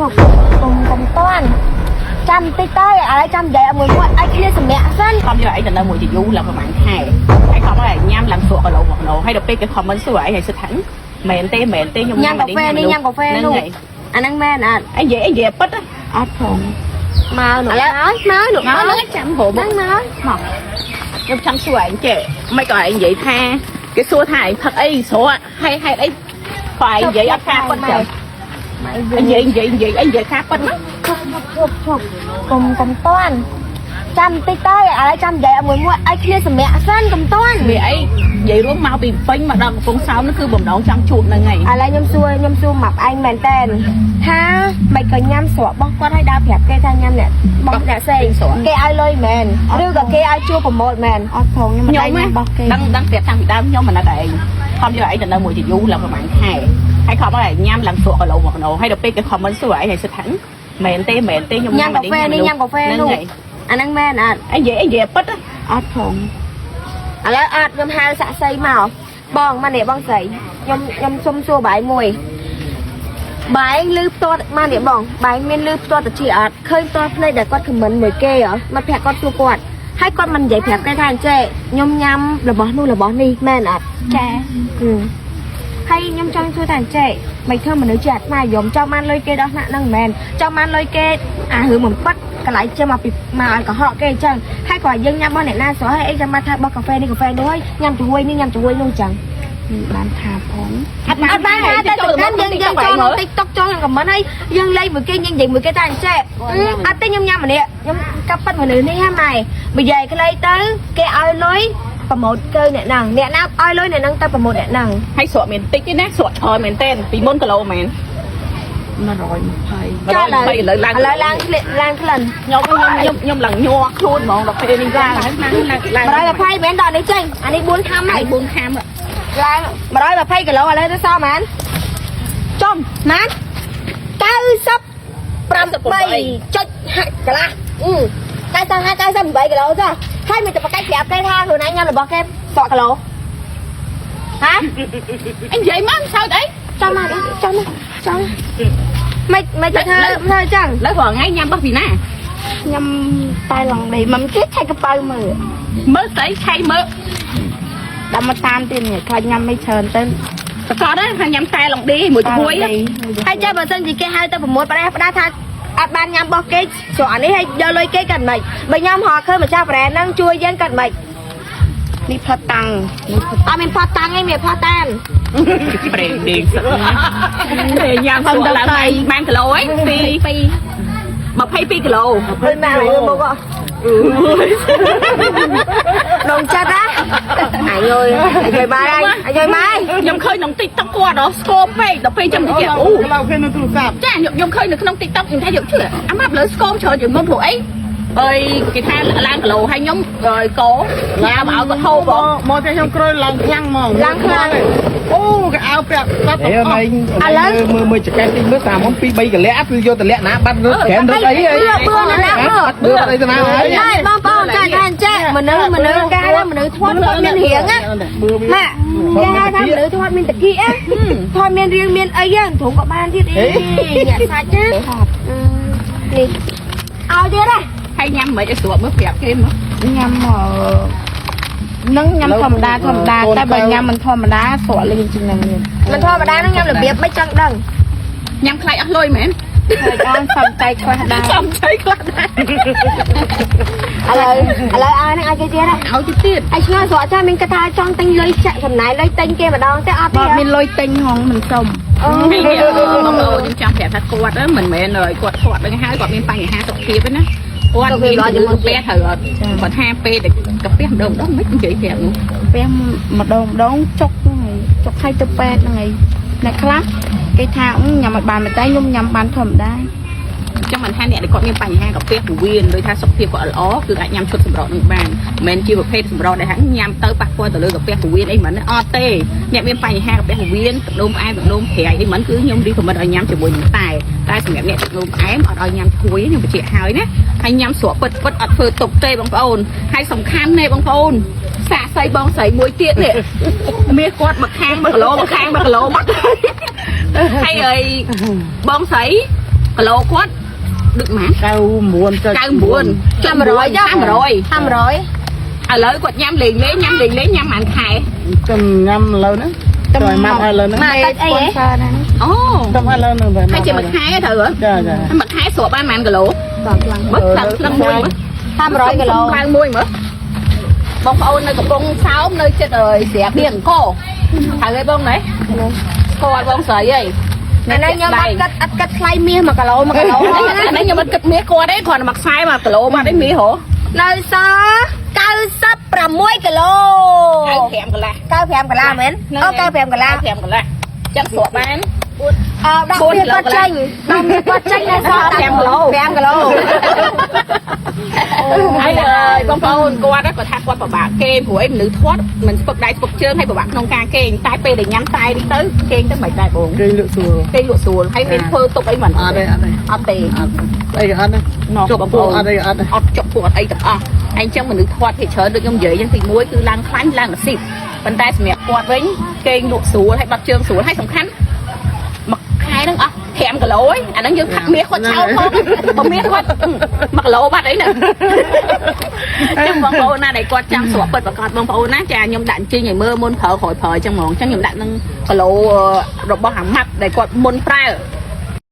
ប់កុំតាន់ចាំតិចទៅឥឡូវចាំនិយាយឲ្យមួយមួយឲ្យគ្នាសម្រាប់សិន ខំយកឯងទៅនៅមួយជាយូរឡើងប្រហែលខែហើយខំឲ្យញ៉ាំឡើងស្រក់គីឡូ1គីឡូហើយដល់ពេលគេ comment សួរឯងឲ្យសិតថាមែនទេមែនទេខ្ញុំ ញ៉ាំកាហ្វេនេះញ៉ាំកាហ្វេនោះអាហ្នឹងមែនអត់ ឯងនិយាយឯងនិយាយពិត អត់ផង មកនោះហើយមកនោះ មក មក ចាំហូប ហ្នឹងមក មកខ្ញុំចាំសួរឯងចេះមិនក៏ឯងនិយាយថាគេសួរថាឯងផឹកអីស្រក់ហើយហេតុអីក៏ឯងនិយាយអត់ការពិតចឹងឯងនិយាយនិយាយនិយាយឯងនិយាយការពិតមក ឈប់ឈប់ឈប់កុំតាន់ចាំតិចទៅឥឡូវចាំនិយាយឲ្យមួយមួយឲ្យគ្នាសម្រាប់សិនកុំតាន់ វាអីនិយាយរួមមកពីពេញមកដល់កំពង់សោមនោះគឺបំណងចង់ជួបហ្នឹងឯង ឥឡូវខ្ញុំសួរមកឯងមែនតែនថាមិនក៏ញ៉ាំស្រក់របស់គាត់ឲ្យដើរប្រាប់គេថាញ៉ាំអ្នករបស់អ្នកផ្សេងគេឲ្យលុយមែនឬក៏គេឲ្យជួប្រម៉ូទមែន អត់ផងខ្ញុំមិន ខ្ញុំ ដែរញ៉ាំរបស់គេ ដឹងដឹងប្រាប់តាំងពីដើមខ្ញុំមិនណិតឯងខំយកឯងទៅនៅមួយជាយូរឡើងប្រហែលខែហើយខំឲ្យញ៉ាំឡើងស្រក់គីឡូ1គីឡូហើយដល់ពេលគេ comment សួរឯងឲ្យសិតថាមែនទេមែនទេខ្ញុំ ញ៉ាំកាហ្វេនេះញ៉ាំកាហ្វេនោះអាហ្នឹងមែនអត់ ឯងនិយាយឯងនិយាយពិត អត់ផង ឥឡូវអត់ខ្ញុំហៅសាក់សីមកបងមកនេះបងស្រីខ្ញុំខ្ញុំសុំសួរបាយមួយបែងលឺផ្ទាល់មកនេះបងបែងមានលឺផ្ទាល់តិចអត់ឃើញផ្ទាល់ភ្នែកដែលគាត់ខមមិនមួយគេហ៎មកប្រាប់គាត់សួរគាត់ហើយគាត់មិននិយាយប្រាប់គេថាអញ្ចេះខ្ញុំញ៉ាំរបស់នោះរបស់នេះមែនអត់ ចា ហើយខ្ញុំចង់សួរថាអញ្ចេះមិនធ្វើមនុស្សជាអាត្មាយមចង់បានលុយគេដល់ថ្នាក់ហ្នឹងមែនចង់បានលុយគេអារឿងបំប៉ាត់កន្លែងចេះមកពីមកឲ្យកុហកគេអញ្ចឹងហើយក៏យើងញ៉ាំរបស់អ្នកណាស្រស់ហើយអីចាំមកថាបោះកាហ្វេនេះកាហ្វេនោះហើយញ៉ាំជាមួយនេះញ៉ាំជាមួយនោះអញ្ចឹង មិនបានថាផង អត់ អត់បានថាតែសំខាន់យើងយើងចូលក្នុង TikTok ចូលក្នុង comment ហើយយើងលេងមួយគេយើងនិយាយមួយគេថាអញ្ចេះអត់ទេខ្ញុំញ៉ាំម្នាក់ខ្ញុំកាប់ប៉ិតមនុស្សនេះហ่าម៉ែនិយាយខ្លីទៅគេឲ្យលុយប្រម៉ូទកើអ្នកហ្នឹងអ្នកណាឲ្យលុយអ្នកហ្នឹងទៅប្រម៉ូទអ្នកហ្នឹង ហើយស្រក់មានតិចទេណាស្រក់ច្រើនមែនទេពីមុនគីឡូមែន 120 ចាឥឡូវ ឥឡូវឡើង ឥឡូវឡើងធ្លាក់ឡើងក្លិន ខ្ញុំខ្ញុំខ្ញុំឡើងញ័រខ្លួនហ្មងដល់ពេលនេះឡើងឡើងឡើង 120មែនដល់នេះចេញអានេះ4ខាំហើយ 4ខាំ ឡើង120គីឡូឥឡូវទៅសល់ប៉ុន្មានចំប៉ុន្មាន98ចុចហាក់កន្លះអឺ95 98គីឡូចាហើយមិនទៅប្រកាសប្រាប់គេថាខ្លួនឯងញ៉ាំរបស់គេសក់គីឡូហ៎ អញនិយាយមកសើចអី ចាំមកចាំមកចាំមិនមិនទៅធ្វើធ្វើអញ្ចឹង លើរាល់ថ្ងៃញ៉ាំបោះពីណា ញ៉ាំតែឡងដេមិនគេឆែកកប៉ៅមើល មើលស្អីឆៃមើល ដល់មកតាមទៀតនេះខ្លាចញ៉ាំមិនច្រើនទៅ ប្រកបដែរថាញ៉ាំតែឡងឌីមួយជួយ ហើយចាំបើសិនជាគេហៅទៅប្រមូលផ្ដាផ្ដាថាអត់បានញ៉ាំរបស់គេស្រកនេះហើយយកលុយគេកាន់មិនបើញ៉ាំហត់ឃើញម្ចាស់ប្រែហ្នឹងជួយយើងកាន់មិន នេះផតាំងនេះផ អត់មានផោះតាំងឯងមានផោះតាន ប្រេងដេកសឹកញ៉ាំទៅឡើងបានគីឡូអី2 22គីឡូ ឃើញម៉ែមើលមុខដងចិត្តណាអញអើយអញអើយបាយអញអើយបាយ ខ្ញុំឃើញក្នុង TikTok គាត់ដល់ស្គមពេកដល់ពេលចាំតិចអូ ឡើយឃើញនៅទូរស័ព្ទ ចាខ្ញុំឃើញនៅក្នុង TikTok ខ្ញុំថាយកជឿអាម៉ាប់លើស្គមច្រើនជាងមុនព្រោះអីអើយគេថាឡើងគីឡូហើយខ្ញុំកោញ៉ាំឲ្យគាត់ហូបបង មកតែខ្ញុំក្រោយឡើងខ្លាំងហ្មង ឡើងខ្លាំង អូកៅអៅពាក់បាត់ អេណៃមើលមើលចកេះតិចមើលតាមមុំ2 3កលៈគឺយកតលាក់ណាបាត់រត់ក្រែមរត់អីអី បឿនណាស់បឿ បាត់បឿអីទៅណាហើយ ណែបងប្អូនចាចាចេះមនុស្សមនុស្សកាលមនុស្សធាត់គាត់មានរៀងណា បឿវា ម៉ាក់គេហៅថាមនុស្សធាត់មានតាគីណាធាត់មានរៀងមានអីហ្នឹងទ្រង់ក៏បានទៀតអីញាក់សាច់ណានេះឲ្យទៀតហ៎ ហើយញ៉ាំមិនឲ្យស្រួលមើលប្រាប់គេមើល ញ៉ាំនឹងញ៉ាំធម្មតាធម្មតាតែបើញ៉ាំមិនធម្មតាស្រក់លឿនជាងនឹងទៀត មិនធម្មតាហ្នឹងញ៉ាំរបៀបមិនចង់ដឹង ញ៉ាំខ្លាចអស់លុយមែន ហើយអនសំចៃខ្លះដែរ សំចៃខ្លះដែរ ឥឡូវឥឡូវឲ្យហ្នឹងឲ្យគេទៀតហ៎ ឲ្យទៀតទៀត អីឆ្ងល់ស្រកចាមានគាត់ថាចង់ទិញលុយចាក់ចំណាយលុយទិញគេម្ដងទេអត់ទេ បើមានលុយទិញហងមិនសុំ អូ បងប្អូនខ្ញុំចង់ប្រាប់ថាគាត់មិនមែនគាត់គាត់ដឹងហើយគាត់មានបញ្ហាសុខភាពទេណាគាត់មានជំងឺកាពះត្រូវអត់គាត់ថាពេលដែលកាពះម្ដងម្ដងមិននិយាយប្រាប់នោះ ពះម្ដងម្ដងចុកហ្នឹងហើយចុកឲ្យទៅពេទ្យហ្នឹងហើយអ្នកខ្លះគេថាញ៉ាំឲ្យបានតែខ្ញុំញ៉ាំបានធម្មតា ចឹងមិនថាអ្នកដែលគាត់មានបញ្ហាកាពះពោះវៀនដោយថាសុខភាពគាត់ល្អគឺអាចញ៉ាំឈុតសម្រក់នឹងបានមិនមែនជាប្រភេទសម្រក់ដែលថាញ៉ាំទៅប៉ះពាល់ទៅលើកាពះពោះវៀនអីមិនអត់ទេអ្នកមានបញ្ហាកាពះពោះវៀនទឹកនោមផ្អែមទឹកនោមប្រៃអីមិនគឺខ្ញុំ recommend ឲ្យញ៉ាំជាមួយនឹងតែតែសម្រាប់អ្នកទឹកនោមផ្អែមអត់ឲ្យញ៉ាំឈ្ងុយខ្ញុំបញ្ជាក់ហើយណាហើយញ៉ាំស្រក់ពិតពិតអត់ធ្វើទុកទេបងប្អូនហើយសំខាន់នេះបងប្អូនសាកសីបងស្រីមួយទៀតនេះមាសគាត់មួយខាង1គីឡូមួយខាង1គីឡូមកហើយហើយបងស្រី គីឡូគាត់ដូចម៉ា 99ចុច 99 ចាំ100ចា 100 500 ឥឡូវគាត់ញ៉ាំលេងលេងញ៉ាំលេងលេងញ៉ាំប៉ុន្មានខែ ខ្ញុំញ៉ាំឥឡូវហ្នឹងតែម៉ាប់ឥឡូវហ្នឹង មកតិចអីហ៎ ហ្នឹង អូ ខ្ញុំឥឡូវហ្នឹង ហើយជាមួយខែត្រូវហ៎ ចាចា ហើយមួយខែស្រកបានប៉ុន្មានគីឡូមើលខ្លាំងខ្លាំងមួយមើល 500គីឡូ ឡើងមួយមើលបងប្អូននៅកំពង់សោមនៅចិត្តអើយស្រាប់បៀអង្គរហើយឯងបងណែស្គាល់បងស្រីអី អានេះខ្ញុំអត់គិតអត់គិតថ្លៃមាស1គីឡូ1គីឡូ អានេះខ្ញុំអត់គិតមាសគាត់ទេគ្រាន់តែមួយខ្សែ1គីឡូបាត់ឯងមាសហ៎ នៅសល់96គីឡូ 95កន្លះ 95កន្លះមែនអូ95កន្លះ 95កន្លះចឹងស្រកបាន អឺដាក់វាគាត់ចេញដាក់វាគាត់ចេញនៅសល់ 5គីឡូ 5គីឡូ ហើយអើយបងប្អូនគាត់គាត់ថាគាត់ពិបាកគេងព្រោះអីមនុស្សធាត់មិនស្ពឹកដៃស្ពឹកជើងហើយពិបាកក្នុងការគេងតែពេលដែលញ៉ាំតែនេះទៅគេងទៅមិនដែរបង គេលក់ស្រួល គេងលក់ស្រួលហើយមានធ្វើទុកអីមិន អត់ទេអត់ទេ អត់ទេ អត់អីក៏អត់ដែរ ណោះ ជប់ បងប្អូន ពួកអត់អីក៏អត់ដែរ អត់ចុកពួកអត់អីទាំងអស់ហើយអញ្ចឹងមនុស្សធាត់ភាគច្រើនដូចខ្ញុំនិយាយអញ្ចឹងទី1គឺឡើងខ្លាញ់ឡើងអាស៊ីតប៉ុន្តែសម្រាប់គាត់វិញគេងលក់ស្រួលហើយបាត់ជើងស្រួលហើយសំខាន់មួយខែហ្នឹងអស់5គីឡូឯងអាហ្នឹងយើងខាត់មាសគាត់ឆោតផងបើមាសគាត់1គីឡូបាត់អីហ្នឹង ចឹងបងប្អូនណាដែលគាត់ចាំស្រកពិតប្រកបបងប្អូនណាចាខ្ញុំដាក់អញ្ជើញឲ្យមើលមុនប្រើក្រោយប្រើអញ្ចឹងហ្មងអញ្ចឹងខ្ញុំដាក់នឹងគីឡូរបស់អាម៉ាប់ដែលគាត់មុនប្រើ